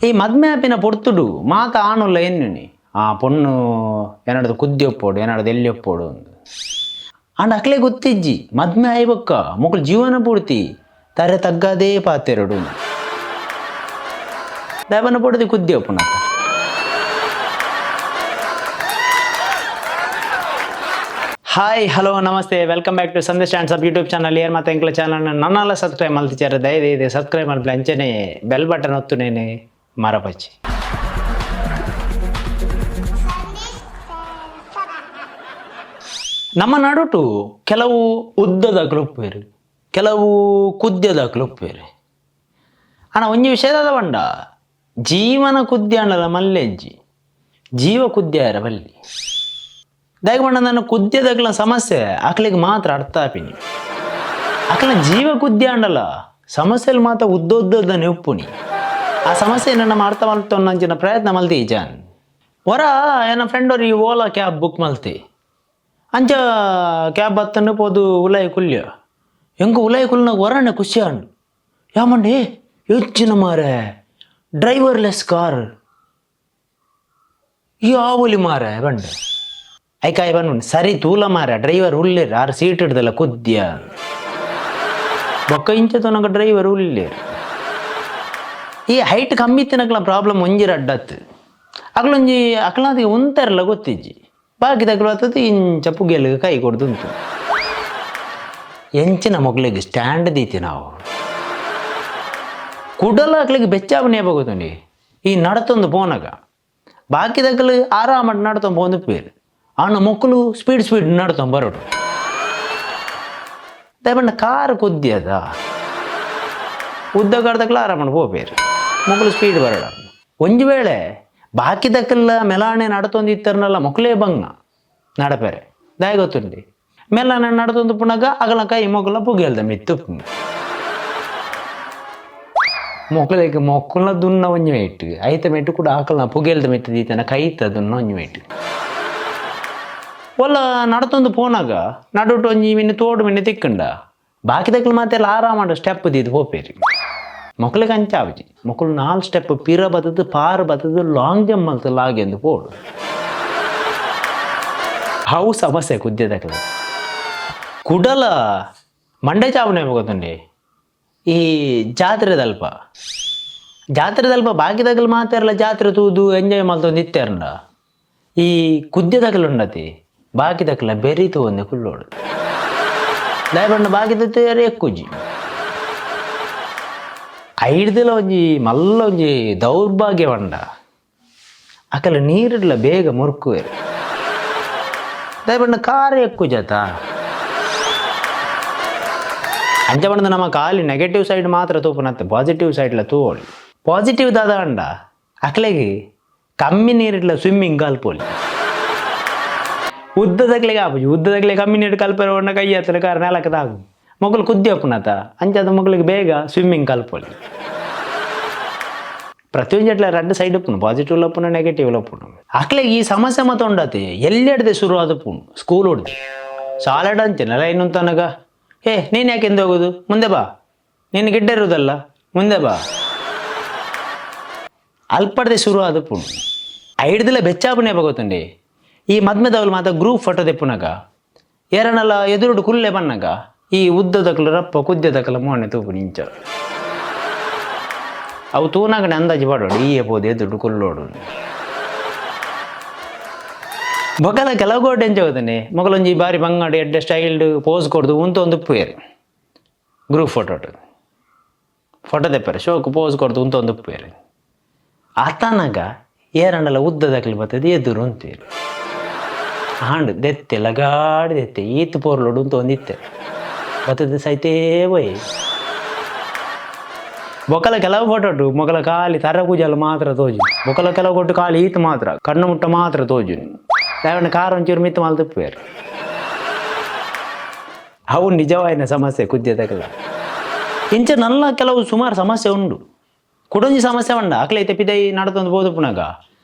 ಈ ಮದ್ಮೆ ಆಪಿನ ಪೊರ್ತುಡು ಮಾತ ಆಣುಲ್ಲ ಎನ್ನುನಿ ಆ ಪೊಣ್ಣು ಏನಾಡ್ದು ಕುದ್ದಿ ಒಪ್ಪೋಡು ಏನಾಡ್ದು ಎಲ್ಲಿ ಒಪ್ಪೋಡು ಅಂದ್. ಆಂಡ ಅಕ್ಲೆ ಗೊತ್ತಿಜ್ಜಿ ಮದ್ಮೆ ಆಯ್ಬೊಕ್ಕ ಮೊಕುಲು ಜೀವನ ಪೂರ್ತಿ ತರೆ ತಗ್ಗದೇ ಪಾತೆರಡು ದಾಯಪನ ಪೊಡುದು ಕುದ್ದಿ ಒಪ್ಪುನತ. ಹಾಯ್ ಹಲೋ ನಮಸ್ತೆ, welcome back to Sandesh hands up YouTube channel. ಏರ್ ಮತ್ತೆ ಎಂಕ್ಲ ಚಾನಲ್ ನನ್ನೆಲ್ಲ ಸಬ್ಸ್ಕ್ರೈಬ್ ಮಲ್ತಿಚಾರ ದಯದೀದು ಸಬ್ಸ್ಕ್ರೈಬ್ ಮಲ್ಪಲೆ, ಅಂಚನೆ ಬೆಲ್ ಬಟನ್ ಒತ್ತುನೇನೆ ಮರಪಚ್ಚಿ. ನಮ್ಮ ನಡುಟು ಕೆಲವು ಉದ್ದದ ಉಪ್ಪೇರು, ಕೆಲವು ಕುದ್ಯದ ಉಪ್ಪೇರು. ಅಣ್ಣ ಒಂಜಿ ವಿಷಯದ ಬಂಡ ಜೀವನ ಕುದ್ಯ ಅಂಡಲ ಮಲ್ಲೆಜ್ಜಿ ಜೀವ ಕುದ್ಯಾರ ಬಲ್ಲಿ ದಾಯೆ ಪಂಡ ನನ್ನ ಕುದ್ಯದಕ್ಲ ಸಮಸ್ಯೆ ಅಕ್ಲಿಗೆ ಮಾತ್ರ ಅರ್ಥ ಆಪಿನಿ. ಅಕ್ಲ ಜೀವ ಕುದ್ಯ ಅಂಡಲ ಸಮಸ್ಯೆలు ಮಾತ್ರ ಉದ್ದೋದ್ದನೆ ಉಪ್ಪುನಿ. ಆ ಸಮಸ್ಯೆ ನಮ್ಮ ಅರ್ಥ ಮಲ್ತೊನ್ನಂಚಿನ ಪ್ರಯತ್ನ ಮಲ್ತಿ ಜಾನ್ ಹೊರ ಏನ ಫ್ರೆಂಡ್ ಅವ್ರು ಈ ಓಲಾ ಕ್ಯಾಬ್ ಬುಕ್ ಮಲ್ತಿ. ಅಂಚ ಕ್ಯಾಬ್ ಬತ್ತನ್ನು ಪೋದು ಉಲಾಯಿ ಕುಲ್ಯ ಎಂಕ ಉಲಾಯಿ ಕುಲ್ನಾಗ ಹೊರನೆ ಖುಷಿ ಆಂಡು. ಯಾಮಂಡಿ ಹೆಚ್ಚಿನ ಮಾರೆ ಡ್ರೈವರ್ಲೆಸ್ ಕಾರ್ ಯಾವಲಿ ಮಾರೆ ಬಂಡೆ ಐಕಾಯ್ ಬಂದ್ಬಿಟ್ಟು ಸರಿ ತೂಲ ಮಾರ ಡ್ರೈವರ್ ಉಲ್ಲೇರು ಆರು ಸೀಟ್ ಹಿಡ್ದಲ್ಲ ಕುದ್ಯ ಬೊಕ್ಕ ಇಂಚ ತನಕ ಡ್ರೈವರ್ ಉಲ್ಲೇರು. ಈ ಹೈಟ್ ಕಮ್ಮಿ ತಿನ್ನಕ್ಲ ಪ್ರಾಬ್ಲಮ್ ಒಂಜಿ ರಡ್ಡತ್ತು ಅಕ್ಲೊಂಜಿ ಅಕ್ಲಾದಿಗೆ ಉಂತಾರಲ್ಲ ಗೊತ್ತಿಜ್ಜಿ ಬಾಕಿ ತಗ್ಲು ಬರ್ತದೆ ಇಂಚ ಪುಗೆಲ್ ಕೈ ಕೊಡ್ದು ಉಂಟು. ಎಂಚಿನ ಮೊಗ್ಲಿಗೆ ಸ್ಟ್ಯಾಂಡ್ ದೀತಿ ನಾವು ಕುಡಲ ಅಕ್ಲಿಗೆ ಬೆಚ್ಚಾವಣೆ ಗೊತ್ತುಂಡಿ. ಈ ನಡತೊಂದು ಪೋನಗ ಬಾಕಿ ದಕ್ಕಲು ಆರಾಮ ನಡತೊಂದು ಪೋಂದು ಪೇರು ಆನ ಮೊಕ್ಕಲು ಸ್ಪೀಡ್ ಸ್ಪೀಡ್ ನಡತೊಂದು ಬರೋಡು. ದಯಪಂಡ ಕಾರ್ ಕುದ್ಯದ ಉದ್ದ ಕಡ್ದಕ್ಲ ಆರಾಮ ಪೋಪೇರು ಮೊಕ್ಕಲು ಸ್ಪೀಡ್ ಬರೋಡ. ಒಂಜಿ ವೇಳೆ ಬಾಕಿ ದಕ್ಕಲ್ಲ ಮೆಲಾಣೆ ನಡತೊಂದು ಇತ್ತರ್ನಲ್ಲ ಮೊಕ್ಕಲೇ ಬಂಗ ನಡಪೇರೆ ದಾಯ ಗೊತ್ತುಂಡಿ ಮೆಲ್ಲನೆ ನಡತೊಂದು ಪುನಗ ಅಗಲ ಕೈ ಮೊಕ್ಕಲ ಪುಗೆಲ್ದ ಮಿತ್ತು ಮೊಕ್ಕಲಿಗೆ ಮೊಕ್ಕಲ ದುನ್ನ ಒಂಜಿ ಮೇಟ್ ಐತ ಮೆಟ್ಟು ಕೂಡ ಆಕಲ್ನ ಪುಗೆಲ್ದ ಮೆಟ್ಟು ದೀತನ ಕೈತ ದುನ್ನ ಒಂಜಿ ಮೇಟ್ ಒಲ್ಲ ನಡತೊಂದು ಪೋನಾಗ ನಡುಟು ಒಂಜಿ ಮಿನ್ನೆ ತೋಡು ಮಿನ್ನೆ ತಿಕ್ಕಂಡ ಬಾಕಿ ದಕ್ಕಲು ಮಾತೆಲ್ಲ ಆರಾಮ ಸ್ಟೆಪ್ ದೀದು ಪೋಪೇರಿ. ಮೊಕ್ಕಲಿಗೆ ಅಂಚಾವಜಿ ಮೊಕ್ಕಲು ನಾಲ್ ಸ್ಟೆಪ್ ಪಿರ ಬತ್ತದು ಪಾರು ಬತ್ತದು ಲಾಂಗ್ ಜಂಪ್ ಮಲ್ತು ಲಾಗೆಂದು ಪೋಡು. ಅವು ಸಮಸ್ಯೆ ಕುದ್ಯದಕ್ಲ. ಕುಡಲ ಮಂಡೆ ಚಾವನೆ ಗೊತ್ತುಂಡಿ ಈ ಜಾತ್ರೆದಲ್ಪ ಜಾತ್ರೆದಲ್ಪ ಬಾಕಿದಗಲು ಮಾತೆರ್ಲ ಜಾತ್ರೆ ತೂದು ಎಂಜಾಯ್ ಮಲ್ತೊಂದು ಇತ್ತೆರ್ಂಡ ಈ ಕುದ್ಯದಗಲು ಉಂಡತಿ ಬಾಕಿದಕ್ಲ ಬೆರಿ ತೂವೊಂದೆ ಕುಲ್ಲೋಡು. ದಾಯಪಂಡ ಬಾಕಿದ ತೇರೆ ಎಕ್ಕುಜಿ. ಐಡ್ದಲ ಒಂಜಿ ಮಲ್ಲ ಒಂಜಿ ದೌರ್ಭಾಗ್ಯ ಪಂಡ ಅಕಲ ನೀರಿಡ್ಲ ಬೇಗ ಮುರ್ಕುವೆರ್. ದಾಯಪಂಡ ಕಾರ್ ಎಕ್ಕುಜತ. ಅಂಚ ಪಂಡ ನಮ್ಮ ಖಾಲಿ ನೆಗೆಟಿವ್ ಸೈಡ್ ಮಾತ್ರ ತೂಪುನತ್ತೆ, ಪಾಸಿಟಿವ್ ಸೈಡ್ಲ ತೂವೊಳಿ. ಪಾಸಿಟಿವ್ ದಾದ ಪಂಡ ಅಕ್ಲೆಗ್ ಕಮ್ಮಿ ನೀರಿಡ್ಲ ಸ್ವಿಮ್ಮಿಂಗ್ ಕಲ್ಪೊಲಿ. ಉದ್ದದಕ್ಲೆಗ್ ಆಪುಜಿ. ಉದ್ದದಕ್ಲೆ ಕಮ್ಮಿ ನೀರು ಕಲ್ಪೆರೆ ಪಂಡ ಕೈ ಹತ್ತಿರ ಕಾರ್ ನೆಲಕ್ಕೆ ತಾಗು ಮೊಕುಲು ಕುದ್ದಿ ಉಪ್ಪುನತ. ಅಂಚಾದ್ ಮೊಕುಲಿಗೆ ಬೇಗ ಸ್ವಿಮ್ಮಿಂಗ್ ಕಲ್ಪೊಲಿ. ಪ್ರತಿಯೊಂಜೆಟ್ಲ ರಡ್ಡ್ ಸೈಡ್ ಉಪ್ಪುಂಡು, ಪಾಸಿಟಿವ್ ಉಪ್ಪುಂಡು, ನೆಗೆಟಿವ್ ಉಪ್ಪುಂಡು. ಅಕ್ಲೆಗ್ ಈ ಸಮಸ್ಯೆ ಮಾತ ಉಂಡತೆ ಎಲ್ಲೆಡ್ದೆ ಶುರು ಆದುಪ್ಪುಂಡು ಸ್ಕೂಲ್ ಹೊಡ್ದು ಶಾಲೆಡ್ ಅಂಚೆನೆ ಲೈನ್ ಉಂತನಗ ಏ ನೀನು ಯಾಕೆ ಹಿಂದೆ ಹೋಗುದು, ಮುಂದೆ ಬಾ, ನೀನು ಗಿಡ್ಡ ಇರುವುದಲ್ಲ, ಮುಂದೆ ಬಾ, ಅಲ್ಪಡ್ದೆ ಶುರು ಆದುಪ್ಪುಂಡು. ಐಡ್ದಲ ಬೆಚ್ಚಾಪುನೆ ಗೊತ್ತುಂಡಿ ಈ ಮದ್ಮೆದವಲು ಮಾತ ಗ್ರೂಪ್ ಫೋಟೋ ದೆಪ್ಪುನಗ ಏರನಲ್ಲ ಎದುರುಡು ಕುಲ್ಲೆ ಬನ್ನಗ ಈ ಉದ್ದದಕ್ಲು ರಪ್ಪ ಕುದ್ಯದಕ್ಲ ಮೋನೆ ತೂಪು ನಿಂಚ ಅವು ತೂನಾಗನೆ ಅಂದಾಜು ಪಾಡೋಡು ಈಯೆ ಪೋದು ಎದುರುಡು ಕುಲ್ಲೋಡು. ಬೊಕಲ ಕೆಲವು ಗೋಟೆ ಎಂಚ ಗೊತ್ತುಂಡೆ ಮೊಕಲೊಂಜಿ ಬಾರಿ ಬಂಗಾಡು ಎಡ್ಡೆ ಸ್ಟೈಲ್ಡ್ ಪೋಸ್ ಕೊಡ್ದು ಉಂತೊಂದು ಉಪ್ಪುವೆರ್. Group photo photo ದೆಪ್ಪರೆ ಶೋಕು pose ಕೊಡ್ದು ಉಂತೊಂದು ಉಪ್ಪುವೆರ್. ಆತನಾಗ ಏರಂಡಲ ಉದ್ದದಕ್ಲು ಬರ್ತದೆ ಎದುರು ಉಂತುವೆರ್. ಆಂಡ್ ದೆತ್ತೆ ಲಗಾಡಿ ದೆತ್ತೆ ಈತ್ ಪೋರ್ಲೊಡು ಉಂತೊಂದಿತ್ತೆ ಬತ್ತದ ಸೈತೇ ಪೋಯೆ. ಬೊಕಲ ಕೆಲವು ಫೋಟೋ ಮೊಕಲ ಖಾಲಿ ತರ ಕೂಜಲ್ ಮಾತ್ರ ತೋಜು. ಬೊಕಲ ಕೆಲವು ಕೊಟ್ಟು ಖಾಲಿ ಈತ್ ಮಾತ್ರ ಕಣ್ಣು ಮುಟ್ಟ ಮಾತ್ರ ತೋಜು. ದಾಯೆಪಂಡ ಕಾರ್ ಒಂಚೂರು ಮಿತ್ತ್ ಮಲ್ತ್ ಉಪ್ಪುವೆರ್. ಅವು ನಿಜವಾಯಿನ ಸಮಸ್ಯೆ ಕುದ್ಯದಕಲ. ಇಂಚ ನಲ್ಲ ಕೆಲವು ಸುಮಾರು ಸಮಸ್ಯೆ ಉಂಡು. ಕುಡೊಂಜಿ ಸಮಸ್ಯೆ ಉಂಡ ಅಕ್ಲೆ ಐತೆ ಪಿದೈ ನಡತೊಂದು ಪೋದುಪ್ಪುನಗ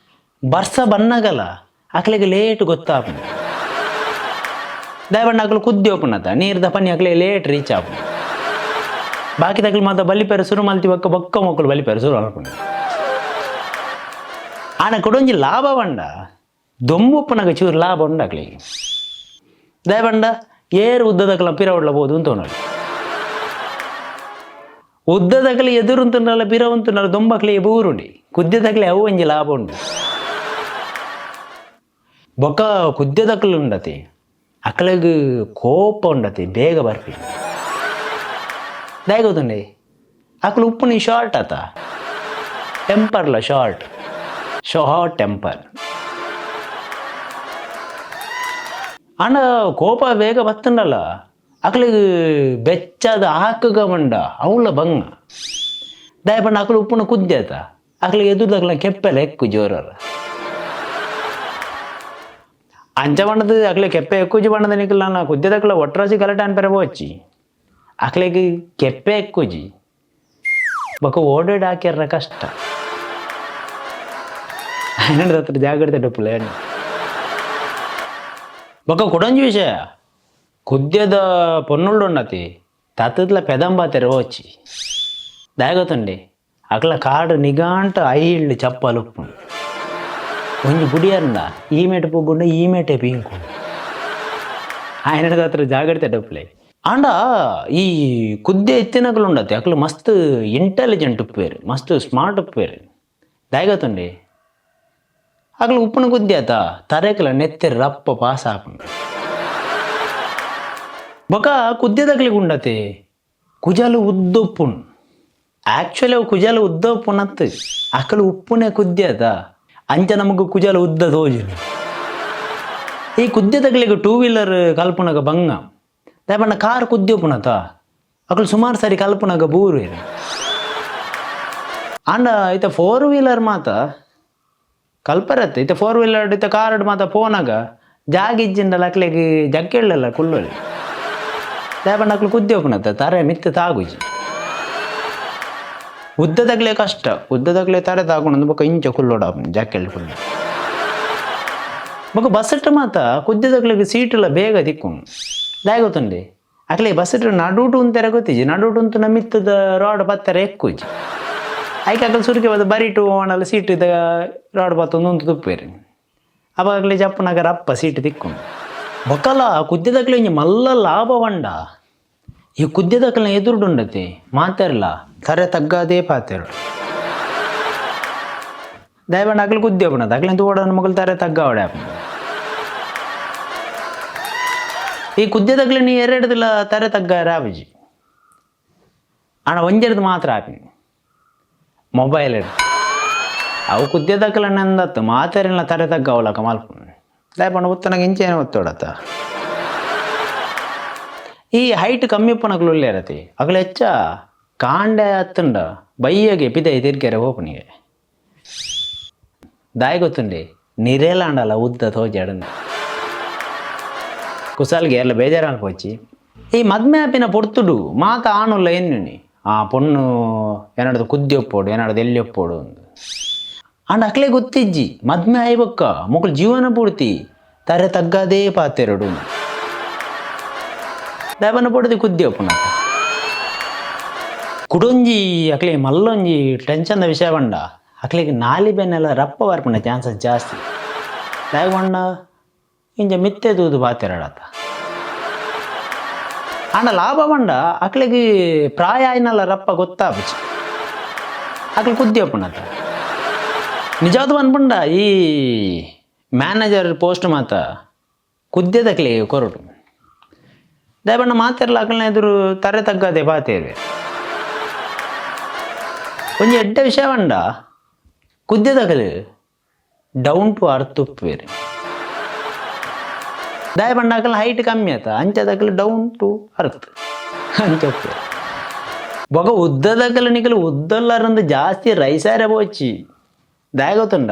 ಬರ್ಸ ಬನ್ನಗಲ ಅಕ್ಲೆಗ್ ಲೇಟ್ ಗೊತ್ತಾಪುಂಡು. ದಾಯೆಪಂಡ ಅಕ್ಲು ಕುದ್ದಿ ಉಪ್ಪುನತ ನೀರ್ದ ಪನಿ ಅಕ್ಲೆ ಲೇಟ್ ರೀಚ್ ಆಪುಂಡು. ಬಾಕಿ ತಕ್ಲು ಮಾತ ಬಲಿಪೆರೆ ಶುರು ಮಲ್ತಿ ಬೊಕ್ಕ ಬೊಕ್ಕ ಮೊಕುಲು ಬಲಿಪೆರೆ ಶುರು ಮಲ್ಪುಂಡು. ಆನ ಕೊಡೊಂಜಿ ಲಾಭ ಬಂಡ ದೊಂಬುಪ್ಪನಗ ಚೂರು ಲಾಭ ಉಂಡಾಕ್ಲಿ. ದಯಬಂಡ ಏರು ಉದ್ದದಕಲ ಪಿರವುಡ್ಲ ಬೋದು ಅಂತೋನಲ್ಲ. ಉದ್ದದಕಲಿ ಎದುರುಂತುಂಡಲ್ಲ ಪಿರವುಂತುಂಡಲ್ಲ ದೊಂಬಕ್ಲಿ ಬೂರುಂಡಿ ಕುದ್ಯದಕ್ಲೆ ಅವು ಒಂಜಿ ಲಾಭ ಉಂಡು. ಬೊಕ್ಕ ಕುದ್ಯದಕಲು ಉಂಡತಿ ಅಕಲೆಗ್ ಕೋಪ ಉಂಡತಿ ಬೇಗ ಬರ್ಪಿ. ದಾಯೆ? ಅಕಲು ಉಪ್ಪುನಿ ಶಾರ್ಟ್ ಆತ, ಟೆಂಪರ್ಲ short, short temper. ಆಂಡ ಕೋಪ ಬೇಗ ಬತ್ತುಂಡಲ್ಲ ಅಕ್ಲೆಗ್ ಬೆಚ್ಚದ ಆಕುಗ ಮಂಡ ಅವಳ ಬಂಗ. ದಾಯ ಪಂಡ ಅಕಲು ಉಪ್ಪುನ ಕುದ್ಯತ ಅಕ್ಲೆಗ್ ಎದುರುದಕ್ಲ ಕೆಪ್ಪೆಲ ಎಕ್ಕು ಜೋರರ. ಅಂಚ ಪಂಡದು ಅಕ್ಲೆ ಕೆಪ್ಪೆ ಎಕ್ಕುಜಿ ಪಂಡದ ನಿಕಲ್ ನನ್ನ ಕುದ್ಯದಕ್ಲ ಒಟ್ರಾಸಿ ಗಲಾಟೆ ಅನ್ಪೆರೆ ಪೋಚಿ. ಅಕ್ಲೆಗ್ ಕೆಪ್ಪೆ ಎಕ್ಕುಜಿ ಬೊಕ ಓಡೇಡ್ ಹಾಕ್ಯಾರ ಕಷ್ಟ. ಹತ್ರ ಜಾಗ್ರತೆ ಡೊಪ್ಪುಲೆ. ಬೊಕ ಕುಡೊಂಜಿ ವಿಷಯ, ಕುದ್ಯದ ಪೊನ್ನುಳ್ಳುಂಡತಿ ತತ್ತದ್ಲ ಪೆದಂಬಾತೆರೆ ಹೋಚಿ. ದಾಯಗೊತ್ತುಂಡಿ, ಅಕ್ಲ ಕಾಡು ನಿಗಾಂಟ ಐಳ್ಳು ಚಪ್ಪಲು ಉಪ್ಪುಂಡು. ಒಂಜಿ ಬುಡಿಯರ್ಂಡ ಈ ಮೇಟೆ ಪೊಗ್ಗುಂಡ ಈ ಮೇಟೆ ಪೀಂಕುಂಡು. ఆయన ಹತ್ರ ಜಾಗ್ರತೆ ಡೊಪ್ಪುಲೆ. ಆಂಡ ಈ ಕುದ್ದೆ ಇತ್ತಿನಕುಲು ಉಂಡತಿ ಅಕ್ಲು ಮಸ್ತ್ ಇಂಟೆಲಿಜೆಂಟ್ ಉಪ್ಪುವೆರ್, ಮಸ್ತ್ ಸ್ಮಾರ್ಟ್ ಉಪ್ಪುವೆರ್. ದಾಯೆಗೊತ್ತುಂಡಿ, ಅಕ್ಲು ಉಪ್ಪುನ ಕುದ್ದೆ ಆತ ತರೆಕಲ ನೆತ್ತೆರ್ ರಪ್ಪ ಪಾಸ್ ಆಪುಂಡು. ಬೊಕ ಕುದ್ಯದಕ್ಲೆಗ್ ಉಂಡತೆ ಕುಜಲು ಉದ್ದ ಉಪ್ಪುಂಡು. ಆ್ಯಕ್ಚುಲಿ ಅವು ಕುಜಲು ಉದ್ದ ಉಪ್ಪುನತ್ತು, ಅಕಲು ಉಪ್ಪುನೆ ಕುದ್ಯದ ಅಂಚ ನಮಗ್ ಕುಜಲು ಉದ್ದ ತೋಜುಂಡು. ಈ ಕುದ್ಯದಕ್ಲೆಗ್ ಟೂ ವೀಲರ್ ಕಲ್ಪುನಗ ಬಂಗ. ದಾಯೆ ಪಂಡ ಕಾರ್ ಕುದ್ಯ ಉಪ್ಪುನತ ಅಕುಲು ಸುಮಾರು ಸರಿ ಕಲ್ಪುನಗ ಬೂರುವೆರ್. ಆಂಡ ಇತ್ತೆ ಫೋರ್ ವೀಲರ್ ಮಾತ ಕಲ್ಪರತ್ತೆ. ಇತ್ತೆ ಫೋರ್ ವೀಲರ್ ಇತ್ತೆ ಕಾರ್ ಮಾತ ಪೋನಗ ಜಾಗ ಇಜ್ಜಿಂಡಲ ಅಕ್ಲೆಗ್ ಜಕ್ಕೆಳ್ಳಲ್ಲ ಕುಲ್ಲೊಲಿ. ದಾಯೆ ಪಂಡ ಅಕ್ಲು ಕುದ್ಯ ಉಪ್ಪುನತ ತರೆ ಮಿತ್ತ್ ತಾಗುಜಿ. ಉದ್ದದಕ್ಲೆ ಕಷ್ಟ, ಉದ್ದದಕ್ಲೆ ತರೆ ತಾಗುಂಡು ಬೊಕ ಇಂಚ ಕುಲ್ಲೊಡಾಪುಂಡು ಜಕ್ಕೆಳ್ ಕುಲ್ಲು. ಬೊಕ ಬಸ್ಸಟ್ ಮಾತ ಕುದ್ಯದಕ್ಲೆಗ್ ಸೀಟುಲ ಬೇಗ ತಿಕ್ಕುಂಡು. ದಾಯೆ ಗೊತ್ತುಂಡೆ, ಅಕ್ಲೆ ಬಸ್ಸಟ್ ನಡುಟು ಉಂತೆರೆ ಗೊತ್ತಿಜ್ಜಿ. ನಡುಟು ಉಂತುನ ಮಿತ್ತದ ರಾಡ್ ಪತ್ತೆರೆ ಎಕ್ಕುಜಿ. ಐಕ್ ಅಕಲ್ ಸುರುಕೆ ಬತ್ತ ಬರಿಟು ಓಣಲ ಸೀಟುದ ರಾಡ್ ಪತ್ತೊಂದು ಉಂತು ತುಪ್ಪೆರ್. ಅಪಗ ಅಕ್ಲೆ ಜಪ್ಪುನಗ ರಪ್ಪ ಸೀಟ್ ತಿಕ್ಕುಂಡು. ಬೊಕಲ ಕುದ್ಯದಕ್ಲೆ ಒಂಜಿ ಮಲ್ಲ ಲಾಭ ಪಂಡ ಈ ಕುದ್ಯದಕ್ಲೆನ ಎದುರುಡುಂಡತೆ ಮಾತೆರ್ಲ ತರೆ ತಗ್ಗಾದೇ ಪಾತೆರೊಡು. ದಾಯೆ ಪಂಡ ಅಕ್ಲು ಕುದ್ಯ ಉಪ್ಪುನತ ಅಕ್ಲೆನ್ ತೂವೊಡಾಂಡ ಮೊಕುಲು ತರೆ ತಗ್ಗಾವಡೆ ಆಪುಂಡು. ಈ ಕುದ್ಯದಕ್ಲೆನ್ ಎರೆಡ್ದಲ ತರೆ ತಗ್ಗಾರೆ ಆಪುಜಿ. ಆಂಡ ಒಂಜೆರ್ದ್ ಮಾತ್ರ ಆಪಿನಿ ಮೊಬೈಲ್. ಅವು ಕುದ್ಯದಕ್ಲೆನ ಅಂದತ್ತು ಮಾತೆರೆನ್ಲ ತರೆ ತಗ್ಗಾವುಲಕ ಮಲ್ಪುಂಡು. ದಾಯೆ ಪಂಡ ಉತ್ತನಗ ಇಂಚೆನೆ ಒತ್ತೊಡತ್ತ. ಈ ಹೈಟ್ ಕಮ್ಮಿ ಉಪ್ಪುನಕುಲು ಉಲ್ಲೆರತಿ ಅಕುಲು ಹೆಚ್ಚ ಕಾಂಡೆ ಅತ್ತುಂಡ ಬಯ್ಯಗೆ ಪಿದಯಿ ತಿರ್ಗೆರೆ ಪೋಪುನಿಗೆ. ದಾಯೆ ಗೊತ್ತುಂಡೆ, ನಿರೇಲಾಂಡಲ ಉದ್ದ ತೋಜಾಡುಂದು. ಕುಸಾಲ್ಗೆ ಎಲ್ಲ ಬೇಜಾರು ಪೋಚಿ. ಈ ಮದ್ಮೆ ಆಪಿನ ಪೊರ್ತುಡು ಮಾತ ಆಣುಲ್ಲ ಎನ್ನುನಿ ಆ ಪೊಣ್ಣು ಎನ್ನಡ್ದು ಕುದ್ದಿ ಒಪ್ಪೋಡು ಎನ್ನಡ್ದು ಎಲ್ಲಿ ಒಪ್ಪೋಡು ಅಂದ್. ಆಂಡ ಅಕ್ಲೆ ಗೊತ್ತಿಜ್ಜಿ ಮದ್ಮೆ ಆಯಿ ಬೊಕ್ಕ ಮೊಕುಲು ಜೀವನ ಪೂರ್ತಿ ತರೆ ತಗ್ಗಾದೇ ಪಾತೆರೊಡು. ದಾಯೆ ಪೊಡುದಿ ಕುದ್ದಿ ಒಪ್ಪುನ. ಕುಡೊಂಜಿ ಅಕ್ಲೆ ಮಲ್ಲೊಂಜಿ ಟೆನ್ಷನ್ದ ವಿಷಯ ಪಂಡ ಅಕ್ಲೆಗ್ ನಾಲಿ ಬೆನ್ನೆಲ ರಪ್ಪ ಬರ್ಪುನ ಚಾನ್ಸಸ್ ಜಾಸ್ತಿ. ದಾಯೆ ಪಂಡ ಇಂಚ ಮಿತ್ತೆ ತೂದು ಪಾತೆರಡತ. ಆಂಡ ಲಾಭ ಪಂಡ ಅಕ್ಲೆಗ್ ಪ್ರಾಯ ಆಯಿನಲ ರಪ್ಪ ಗೊತ್ತಾಪುಜಿ, ಅಕ್ಲು ಕುದ್ದಿ ಉಪ್ಪುನತ. ನಿಜವಾದ ಪನ್ಪುಂಡ ಈ ಮ್ಯಾನೇಜರ್ ಪೋಸ್ಟ್ ಮಾತ ಕುದ್ಯದಕ್ಲೆಗ್ ಕೊರೊಡು. ದಾಯೆ ಪಂಡ ಮಾತೆರ್ಲ ಅಕಲ್ನ ಎದುರು ತರೆ ತಗ್ಗಾದೆ ಪಾತೆರುವೆರ್. ಒಂಜಿ ಎಡ್ಡೆ ವಿಷಯ ಪಂಡ ಕುದ್ಯದಕಲು down to earth ಉಪ್ಪುವೆರ್. ದಾಯೆ ಪಂಡ ಅಕಲ್ನ ಹೈಟ್ ಕಮ್ಮಿ ಆತ, ಅಂಚದಕಲು down to earth ಅಂಚ ಉಪ್ಪುವೆರ್. ಬೊಕ ಉದ್ದದಕಲು ನಿಕಲು ಉದ್ದಲ್ಲರಂದು ಜಾಸ್ತಿ ರೈಸಾರೆ ಪೋಚಿ. ದಾಯೆ ಗೊತ್ತುಂಡ,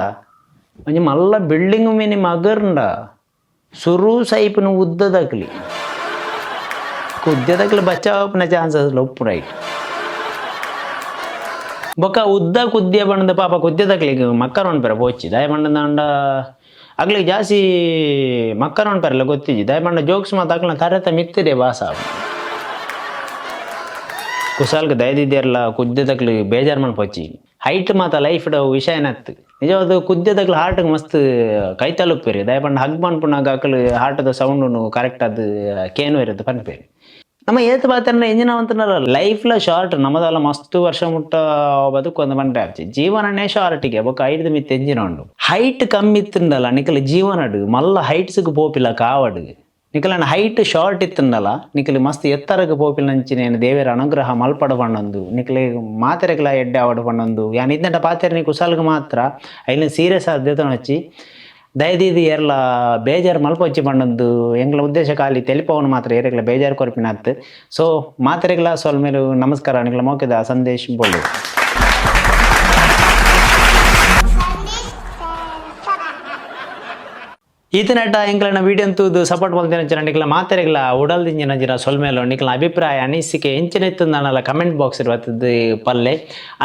ಒಂಜಿ ಮಲ್ಲ ಬಿಲ್ಡಿಂಗ್ ಮಿನಿ ಮಗರ್ಂಡ ಸುರು ಸೈಪಿನ ಉದ್ದದಕ್ಲಿ. ಕುದ್ಯದಕ್ಲು ಬಚಾವಪುನ ಚಾನ್ಸಸ್ ಉಪ್ಪು ರೈಟ್. ಬೊಕ ಉದ್ದ ಕುದ್ಯ ಪಂಡ ಪಾಪ ಕುದ್ಯದಕ್ಲೆಗ್ ಮಕ್ಕರ್ ಮನ್ಪೆರೆ ಪೋಚಿ. ದಾಯೆ ಪಂಡ ಅಕ್ಲೆಗ್ ಜಾಸ್ತಿ ಮಕ್ಕರ್ ಮನ್ಪೆರೆಲ ಗೊತ್ತಿಜ್ಜಿ. ದಾಯೆ ಪಂಡ ಜೋಕ್ಸ್ ಮಾತ ಅಕ್ಲ್ನ ತರೆತ ಮಿತ್ತುಡೆ ಭಾಸ ಆಪುಂಡು. ಕುಸಾಲ್ಗ್ ದಯದಿದ್ಯರ್ಲ ಕುದ್ಯದಕ್ಲು ಬೇಜಾರ್ ಮನ್ಪೊಚ್ಚಿ. ಹೈಟ್ ಮಾತ ಲೈಫ್ ವಿಷಯನತ್ತು. ನಿಜವಾದ ಕುದ್ಯದಕ್ಲು ಹಾರ್ಟ್ ಮಸ್ತ್ ಕೈತಲ್ ಉಪ್ಪೆರ್. ದಾಯೆ ಪಂಡ ಹಗ್ ಮನ್ಪುನಗ ಅಕುಲು ಹಾರ್ಟ್ದ ಸೌಂಡ್ ಕರೆಕ್ಟ್ ಆದ್ ಕೇನುವೆರ್ ಪನ್ಪೆರ್. ನಮ್ಮ ಏತ್ ಪಾತೆರ್ನ ಎಂಜಿನ ಅಂತಂದ್ರ ಲೈಫ್ಲ ಶಾರ್ಟ್. ನಮ್ಮದಲ್ಲ ಮಸ್ತ್ ವರ್ಷ ಮುಟ್ಟ ಬದುಕು ಅಂದ್ ಪನ್ಪೆ ಆಪ್ಜಿ. ಜೀವನನೇ ಶಾರ್ಟಿಗೆ ಬೊಕ್ಕ ಐಡ್ದ್ ಮಿತ್ತ್ ಎಂಜಿನ ಉಂಡು? ಹೈಟ್ ಕಮ್ಮಿ ಇತ್ತುಂಡಲ ನಿಕಲ್ ಜೀವನಡ್ ಮಲ್ಲ ಹೈಟ್ಸ್ಗ್ ಪೋಪಿಲ ಕಾವಡ್. ನಿಕಲನ ಹೈಟ್ ಶಾರ್ಟ್ ಇತ್ತುಂಡಲ ನಿಕಲ್ ಮಸ್ತ್ ಎತ್ತರಗ್ ಪೋಪಿನಂಚಿನ ದೇವೆರ್ ಅನುಗ್ರಹ ಮಲ್ಪಡ ಪಂಡೊಂದು, ನಿಕಲೆ ಮಾತೆರೆಗ್ಲ ಎಡ್ಡೆ ಆವಡ್ ಪಂಡೊಂದು, ಯಾನ್ ಇತ್ನಟ ಪಾತೆರ್ನಿ ಕುಸಾಲ್ಗ್ ಮಾತ್ರ. ಐನ್ ಸೀರಿಯಸ್ ಆದ್ ದೆತೊನೊಚ್ಚಿ. ದಯದೀದ್ ಏರ್ಲ ಬೇಜಾರ್ ಮಲ್ಪೊಚ್ಚಿ ಪಂಡೊಂದು. ಎಂಕ್ಲ ಉದ್ದೇಶ ಖಾಲಿ ತೆಲಿಪವನು ಮಾತ್ರ, ಏರೆಗ್ಲ ಬೇಜಾರ್ ಕೊರ್ಪಿನತ್. ಸೊ ಮಾತೆರೆಗ್ಲ ಸೊಲ್ಮೆಲು, ನಮಸ್ಕಾರ. ನಿಕಲ ಮೋಕೆದ ಸಂದೇಶ್ ಬೋಳು. ಈತನಟ ಎಂಕ್ಲೆನ ವಿಡಿಯೋ ತೂದು ಸಪೋರ್ಟ್ ಮಲ್ತಿನ ನಿಕ್ಲ ಮಾತೆರೆಗ್ಲ ಉಡಲ್ದಿಂಜಿನ ಜಿನ ಸೊಲ್ಮೆಲು. ನಿಕ್ಲ ಅಭಿಪ್ರಾಯ ಅನಿಸಿಕೆ ಎಂಚಿನ ಇತ್ತುಂದನಲ ಕಮೆಂಟ್ ಬಾಕ್ಸ್ ಬತ್ತದ್ ಪಲ್ಲೆ.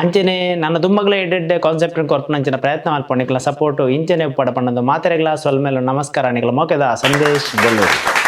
ಅಂಚನೆ ನನ್ನ ದುಮ್ಮಗ್ಲ ಎಡ್ಡೆಡ್ಡೆ ಕಾನ್ಸೆಪ್ಟ್ ಕೊರ್ಪುನಂಚಿನ ಪ್ರಯತ್ನ ಮಲ್ಪು. ನಿಕ್ಲ ಸಪೋರ್ಟ್ ಇಂಚನೆ ಉಪ್ಪಡ ಪಂಡೊಂದು ಮಾತೆರೆಗ್ಲ ಸೊಲ್ಮೆಲು, ನಮಸ್ಕಾರ. ನಿಕ್ಲ ಮೋಕೆದ ಸಂದೇಶ್ ಬೊಳ್ಳೂರು.